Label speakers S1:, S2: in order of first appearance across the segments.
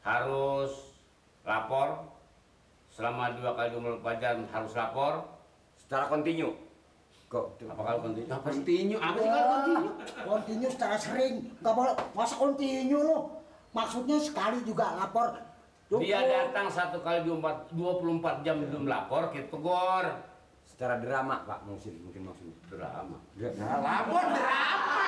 S1: harus lapor selama 2 kali 24 jam, harus lapor secara kontinu. Kok apa kalau kontinu?
S2: Kontinu apa sih kalau kontinu?
S3: Kontinu secara sering, nggak boleh masa kontinu lo. Maksudnya sekali juga lapor.
S1: Dia datang 1 kali 24 jam belum lapor, kita tegur.
S2: Secara drama Pak, mungkin maksudnya
S1: Drama.
S2: lapor drama.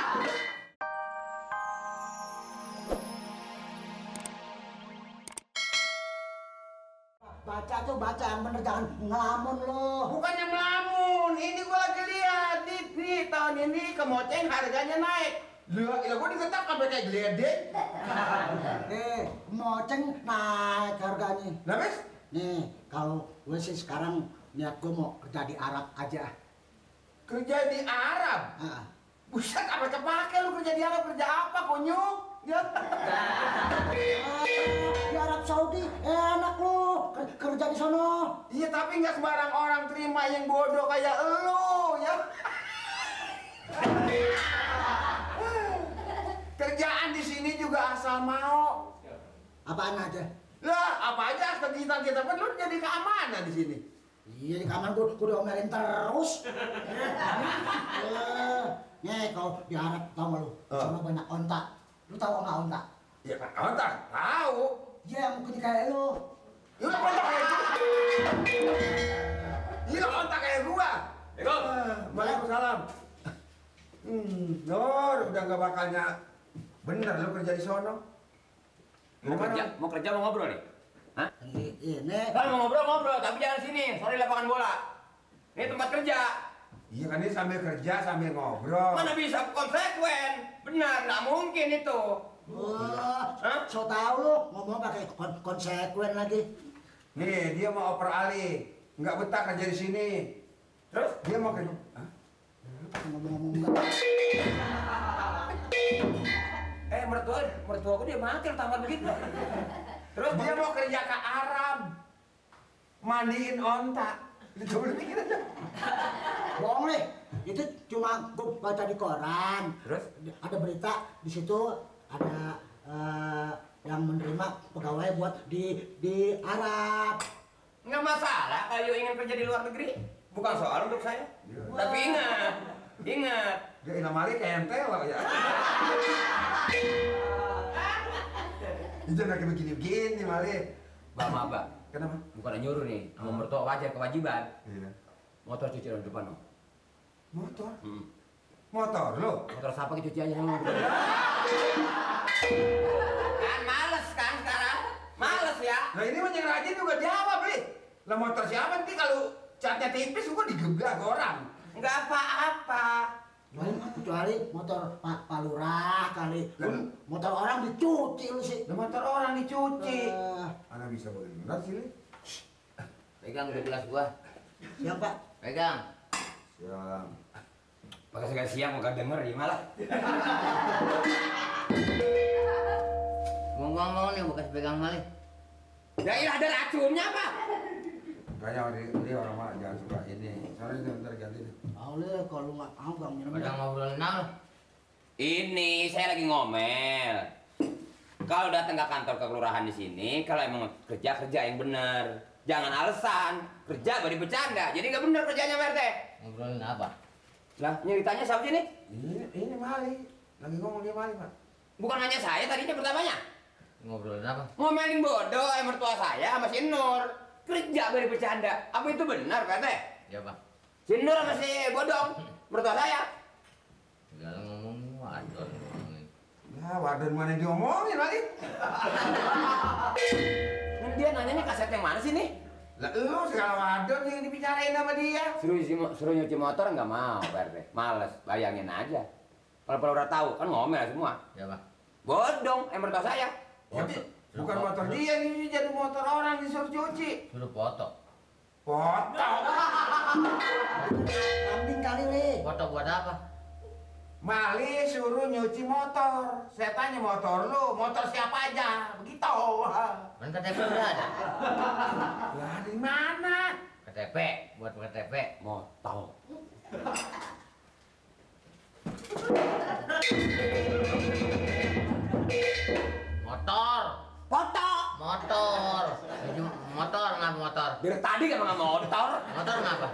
S3: Baca yang bener, jangan ngelamun lo.
S2: Bukannya melamun, ini gua lagi lihat nih tahun ini kemoceng harganya naik. Lah gua digetak sampai kayak geledek.
S3: Moceng naik harganya.
S2: Nah, Mas?
S3: Nih, kalau gue sih sekarang niat gue mau kerja di Arab aja.
S2: Kerja di Arab? Buset, apa kepake lu kerja di Arab? Kerja apa, konyol? Ya.
S3: Di Arab Saudi enak lu kerja di sono.
S2: Iya, tapi nggak sembarang orang terima yang bodoh kayak elu, ya. Kerjaan di sini juga asal mau.
S3: Apaan aja?
S2: Lah, apa aja asal kita perlu jadi keamanan di sini.
S3: Iya, di kamar gue diomelin terus. Nih, kalau di Arab tau gak lu? Sono banyak onta. Lu tau nggak onta?
S2: Ya kan, onta tahu.
S3: Iya, yang mungkin kayak lu.
S2: Ya udah onta kayak gua. Iya, onta kayak gua. Waalaikumsalam. Nur, udah nggak bakalnya. Bener lu kerja di sono.
S1: Mau kerja mau ngobrol nih? Hah?
S3: Ini.
S1: Kan mau ngobrol, tapi jangan sini. Sorry, lapangan bola. Ini tempat kerja.
S2: Iya kan, ini sambil kerja sambil ngobrol.
S1: Mana bisa konsekuen? Benar, nggak mungkin itu.
S3: Wah, so tau lu ngomong pakai konsekuen lagi.
S2: Nih, dia mau oper alih. Nggak betah kerja di sini. Terus dia mau kerja. Hah?
S3: Ngomong-ngomong
S1: Mertuaku dia mati tampan begitu.
S2: Terus dia mau kerja ke Arab. Mandiin onta. Coba lu pikir aja.
S3: bohong nih, itu cuma gue baca di koran.
S1: Terus?
S3: Ada berita di situ ada yang menerima pegawai buat di Arab.
S1: Nggak masalah kalau ingin kerja di luar negeri. Bukan soal untuk saya.
S2: Ya.
S1: Tapi ingat.
S2: Dia inamali kayak entel lah ya. Itu kayak begini-begini mali.
S1: Bang.
S2: Kenapa?
S1: Bukan nyuruh nih, mau mertua wajar kewajiban.
S2: Iya.
S1: Motor cuci di depan, no.
S2: Motor? Motor lo?
S1: Motor siapa cuci aja sama. Kan males kan sekarang? Males ya?
S2: Nah ini mah yang rajin juga jawab, Li. Lah motor siapa nanti kalau catnya tipis gua digebrak orang.
S1: Nggak apa-apa.
S3: Kecuali motor Pak Lurah kali. Motor orang dicuci lu sih.
S2: Lah motor orang dicuci. Anak bisa benar sih, Li.
S1: Pegang udah gelas gua.
S3: Siap, Pak.
S1: Pegang.
S2: Siap.
S1: Pakai sekali siang mau denger ya malah. Ngomong nih bekas pegang malih. Ya iya ada racunnya, Pak.
S2: Kayaknya dia orang mah jangan suka ini. Soalnya ntar ganti deh.
S3: Oleh kalau nggak tahu bang minum.
S1: Padahal ngobrolin apa? Ini saya lagi ngomel. Kalau datang ke kantor ke kelurahan di sini, kalau emang kerja yang benar. Jangan alasan kerja bari bercanda. Jadi nggak benar kerjanya, Pak RT. Ngobrolin apa? Lah, nyeritanya siapa sih ini?
S2: Ini Mali. Lagi ngomong dia Mali, Pak.
S1: Bukan hanya saya tadinya pertamanya.
S4: Ngobrolin apa?
S1: Ngomelin bodoh mertua saya sama si Nur. Kerja bari bercanda. Apa itu benar, Pak RT?
S4: Ya, Pak.
S1: Si Nur sama si Bodong, mertua saya.
S4: Segala ngomong wadon ngomongin.
S2: Ya, wadon mana yang diomongin lagi?
S1: Dia nanyanya kaset yang mana sih nih?
S2: Lah lu segala wadon yang dibicarain sama dia.
S1: Suruh nyuci motor nggak mau, Pak RT. Males, bayangin aja. Kalau udah tahu kan ngomel semua.
S4: Ya, Pak.
S1: Bodong, mertua saya.
S2: Jadi bukan motor dia nih, jadi motor orang disuruh cuci.
S4: Suruh foto.
S2: Foto.
S3: Kambing kali nih.
S4: Foto buat apa?
S2: Mali suruh nyuci motor. Saya tanya motor lu, motor siapa aja? Begitu.
S4: Kan KTP udah ada.
S2: Lah di mana?
S4: KTP, buat KTP.
S1: Motor.
S4: Motor.
S1: Foto. Dari tadi kan nggak motor.
S4: Motor ngapa?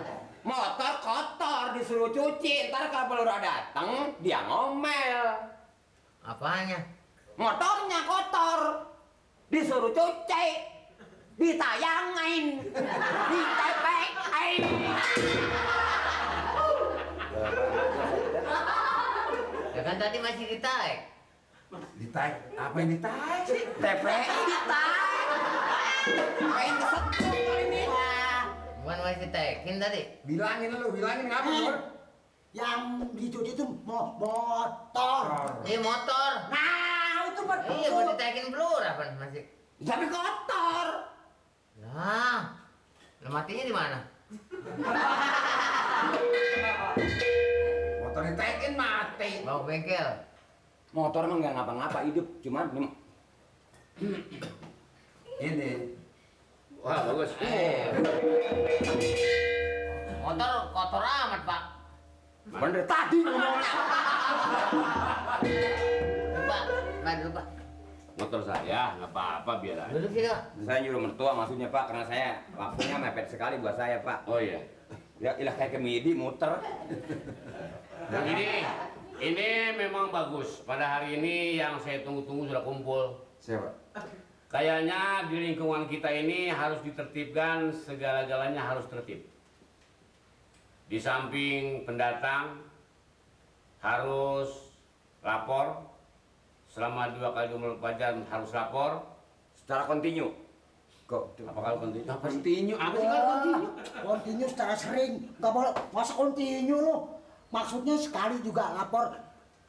S1: Motor kotor disuruh cuci. Ntar kalau pelurah datang dia ngomel.
S4: Apanya?
S1: Motornya kotor disuruh cuci. Ditayangin. Ditepein.
S4: Ya kan tadi masih ditaik.
S2: Ditaik, apa yang ditaik sih?
S1: TPI ditaik. Main kesetrum ini.
S4: Bukan masih ditaikin tadi.
S2: Bilangin ngapa Nur?
S3: Yang dicuci itu motor.
S4: Ini motor.
S3: Nah, itu betul.
S4: Iya, mau ditaikin pelur apa masih?
S1: Tapi kotor.
S4: Lah, matinya di mana?
S2: Motor ditaikin mati.
S4: Bawa bengkel.
S1: Motor emang nggak ngapa-ngapa hidup, cuman
S2: Ini.
S1: wah bagus.
S4: Motor kotor amat, Pak.
S1: Bener tadi ngomongnya.
S4: Pak, dulu, Pak.
S1: Motor saya nggak apa-apa biar aja.
S4: Duduk sini, Pak.
S1: Saya nyuruh mertua maksudnya Pak, karena saya waktunya mepet sekali buat saya Pak. Oh iya. Ya ilah kayak kemidi muter.
S5: Nah, ini memang bagus. Pada hari ini yang saya tunggu-tunggu sudah kumpul.
S2: Siapa?
S5: Kayaknya di lingkungan kita ini harus ditertibkan, segala-galanya harus tertib. Di samping pendatang harus lapor selama 2 kali 24 jam harus lapor.
S1: Secara kontinu. Kok
S5: Apa kalau kontinu?
S2: Continue. Apa sih kalau continue?
S3: Kontinu secara sering. Nggak boleh. Masa kontinu lo? Maksudnya sekali juga lapor.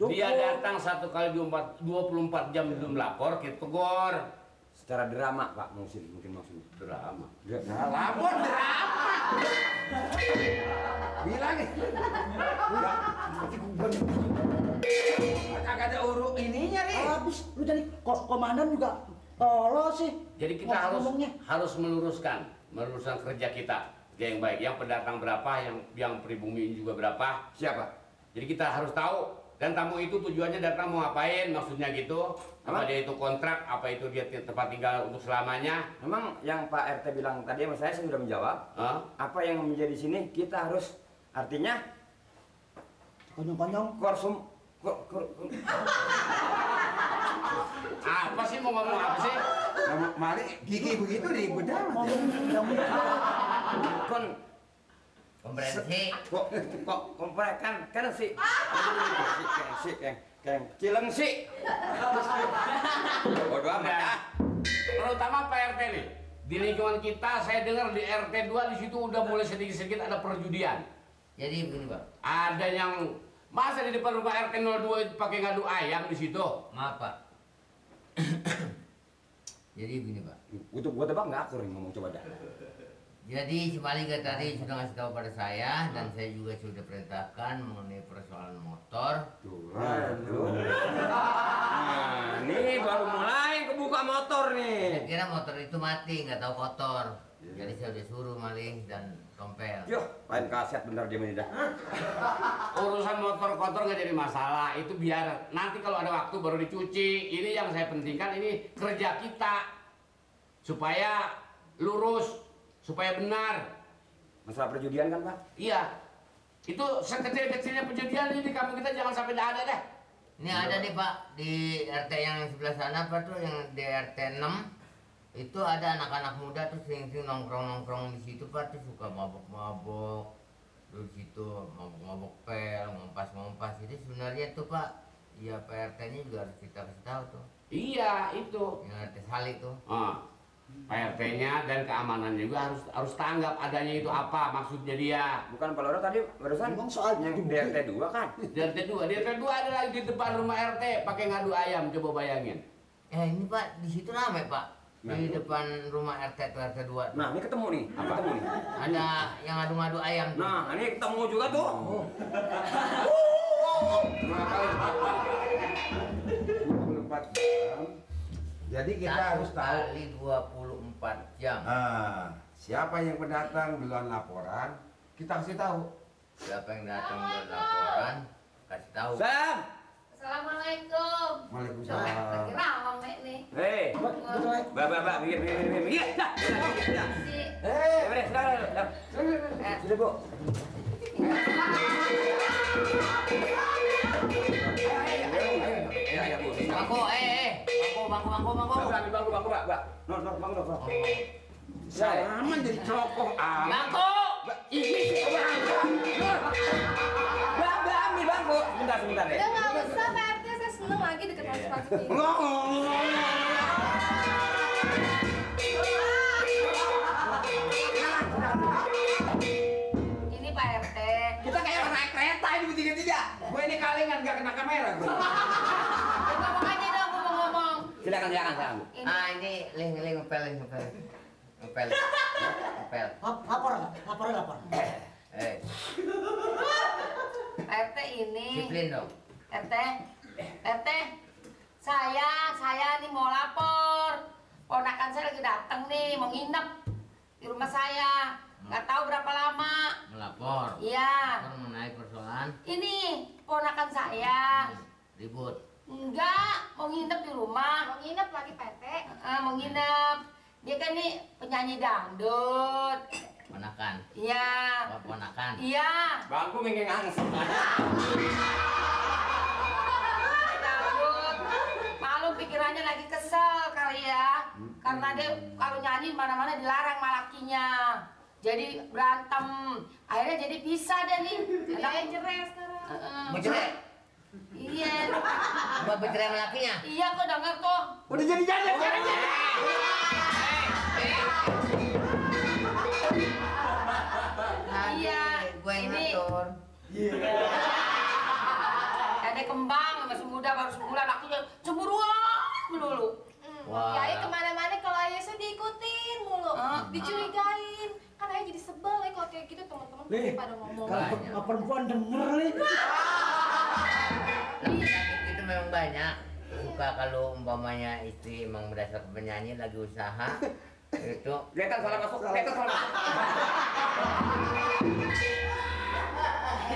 S5: Dia datang 1 kali 24 jam belum lapor, kita tegur.
S1: secara drama Pak mungkin maksudnya.
S5: Drama.
S2: Nah, lapor drama. Bilangin. Kagak ada urut ininya nih.
S3: Habis lu jadi komandan juga tolol sih.
S5: Jadi kita
S3: Ngomongnya.
S5: harus meluruskan kerja kita yang baik. Yang pendatang berapa, yang pribumi juga berapa.
S1: Siapa?
S5: Jadi kita harus tahu. Dan tamu itu tujuannya datang mau ngapain, maksudnya gitu. Apa dia itu kontrak, apa itu dia tempat tinggal untuk selamanya.
S1: Memang yang Pak RT bilang tadi sama saya sudah menjawab.
S5: Hah?
S1: Apa yang menjadi sini kita harus artinya
S3: Konyong-konyong.
S1: korsum
S5: Apa sih mau ngomong apa sih?
S2: Sama Mali gigi begitu ribet dah.
S3: Ngomong yang
S1: kon
S4: Komprehensi.
S1: kok komprek kan si keng cileng si bodoh amat
S5: Nah,
S1: ah.
S5: terutama Pak RT nih. Di lingkungan kita saya dengar di RT 2 di situ udah mulai sedikit-sedikit ada perjudian.
S4: Jadi begini, Pak.
S5: Ada yang masa di depan rumah RT 02 itu pakai ngadu ayam di situ.
S4: Maaf, Pak. Jadi begini, Pak.
S1: Gua tebak nggak akur nih ngomong coba dah.
S4: Jadi si Maliga tadi sudah ngasih tahu pada saya dan saya juga sudah perintahkan mengenai persoalan motor.
S1: Waduh. Nah, ini baru mulai kebuka motor
S4: Saya
S1: nih.
S4: kira motor itu mati, nggak tahu kotor. Jadi saya udah suruh Malih dan Tompel.
S1: Yo, lain kaset bentar dia dah.
S5: Urusan motor kotor nggak jadi masalah, itu biar nanti kalau ada waktu baru dicuci. Ini yang saya pentingkan, ini kerja kita supaya lurus, supaya benar.
S1: Masalah perjudian kan Pak?
S5: Iya, itu sekecil-kecilnya perjudian ini di kampung kita jangan sampai tidak ada deh.
S4: Ini ada nih Pak di RT yang sebelah sana Pak tuh yang di RT 6 itu ada anak-anak muda tuh sering-sering nongkrong-nongkrong di situ Pak tuh suka mabok-mabok di situ mabok-mabok pel, ngompas-ngompas. Jadi sebenarnya tuh Pak, ya Pak RT-nya juga harus kita kasih tahu tuh.
S5: Iya, itu.
S4: Yang RT Salik tuh.
S5: Pak RT-nya dan keamanan juga harus tanggap adanya itu apa maksudnya dia.
S1: Bukan Pak Loro tadi barusan
S3: Emang soal
S1: yang di RT 2 kan?
S5: Di RT 2 ada lagi di depan rumah RT pakai ngadu ayam, coba bayangin.
S4: Ini Pak, di situ rame Pak. Di depan rumah RT tuh RT 2.
S1: Nah, ini ketemu nih. Apa ketemu nih?
S4: Ada yang ngadu-ngadu ayam tuh.
S1: Nah, ini ketemu juga tuh.
S3: Oh.
S2: 24 jam. Jadi kita harus tahu.
S4: Kali 24 jam.
S2: Siapa yang pendatang duluan laporan, kita kasih tahu.
S4: Siapa yang datang buat laporan, kasih tahu.
S1: Sam.
S6: Assalamualaikum.
S2: Waalaikumsalam.
S6: Kira Bang Mek nih.
S1: Hei.
S3: Betul.
S1: Mbak, mikir. Iya, dah.
S6: Si
S1: Sudah, sudah, Bu. Ayo, Bu.
S4: Bangku, bangku.
S1: Ambil bangku, Mbak. Bangku, Mbak.
S2: Salaman jadi cerokoh amat.
S4: Bangku.
S1: Ini sih bangku. Mbak, ambil bangku. Sebentar ya.
S6: Udah nggak usah Pak RT, saya seneng lagi deket masuk-masuk ini. Ini Pak RT.
S2: Kita kayak orang naik kereta ini bertiga-tiga. Gue ini kalingan gak kena kamera gue.
S6: Ngomong aja dong, ngomong.
S1: Silakan, Bu.
S6: Ini.
S4: Ah, ini ngepel.
S3: Lapor.
S6: Pak RT ini.
S4: Disiplin dong.
S6: RT, saya nih mau lapor. Ponakan saya lagi datang nih, mau nginep di rumah saya. Nggak tahu berapa lama.
S4: Melapor.
S6: Iya.
S4: Mengenai persoalan
S6: Ini ponakan saya.
S4: ribut.
S6: Enggak, mau nginep di rumah. Mau nginep lagi Pak RT? Mau nginep. Dia kan nih penyanyi dangdut.
S4: Ponakan.
S6: Iya.
S4: Ponakan.
S6: Iya.
S1: Bangku minggu angsa.
S6: Dangdut. Malu pikirannya lagi kesel kali ya. Karena dia kalau nyanyi mana-mana dilarang sama lakinya. Jadi berantem. Akhirnya jadi pisah deh nih. Anaknya cerai sekarang.
S4: Bercerai.
S6: Iya.
S4: Mau bercerai sama lakinya?
S6: Iya kok denger tuh.
S2: Udah jadi sekarang.
S6: Iya.
S4: Gue yang
S6: Ini
S4: ngatur.
S6: ada kembang masih muda baru sebulan lakinya cemburuan melulu.
S4: Wah.
S7: Ya, ayah kemana-mana kalau ayah saya diikutin mulu, dicurigain. Kan ayah jadi sebel ya kalau kayak gitu teman-teman
S3: Nih,
S7: pada ngomong.
S3: kalau perempuan denger nih.
S4: Laki-laki itu memang banyak. Suka kalau umpamanya istri emang berdasar penyanyi lagi usaha itu
S1: Kelihatan salah masuk.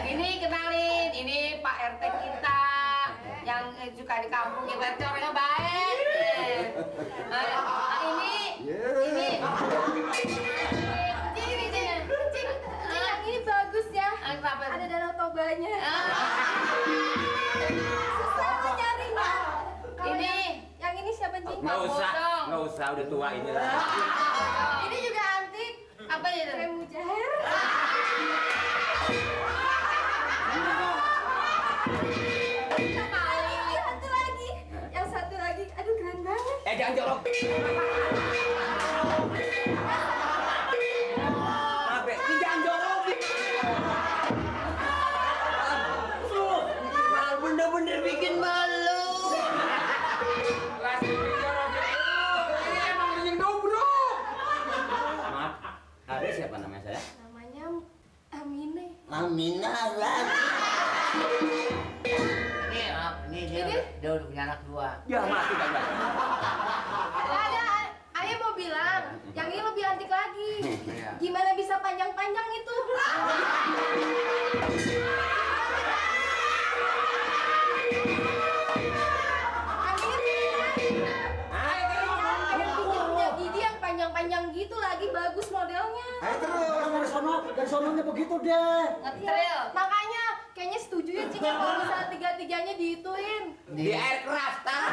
S6: Ini kenalin, ini Pak RT kita yang suka di kampung ya, Pak RT orangnya baik.
S7: Cing, yang ini bagus ya.
S6: Kenapa?
S7: Ada Danau Tobanya. Susah lo nyarinya. Kalau yang ini siapa Cing?
S1: Nggak usah,
S6: dong.
S1: nggak usah, udah tua ini lah.
S7: Ini juga antik.
S6: Apa ya?
S7: Krem mujair. Satu lagi. Yang satu lagi. Aduh keren banget.
S1: Jangan jorok. Apa? Ini jangan jorok. Bener-bener bikin malu.
S2: Ini emang bikin dobro.
S1: Maaf, ada siapa namanya saya?
S7: Namanya Amine.
S1: Aminah lagi.
S4: ini dia udah punya anak dua.
S1: Ya mati kan.
S7: Ada, ayah mau bilang, yang ini lebih antik lagi.
S4: Iya.
S7: Gimana bisa panjang-panjang itu? Yang Didi yang panjang-panjang gitu lagi bagus modelnya.
S2: Ayo terus.
S3: Dari sononya begitu deh.
S6: Ngetril.
S7: Makanya kayaknya setuju ya Cing ya kalau misalnya tiga-tiganya diituin.
S1: Di air keras, tak?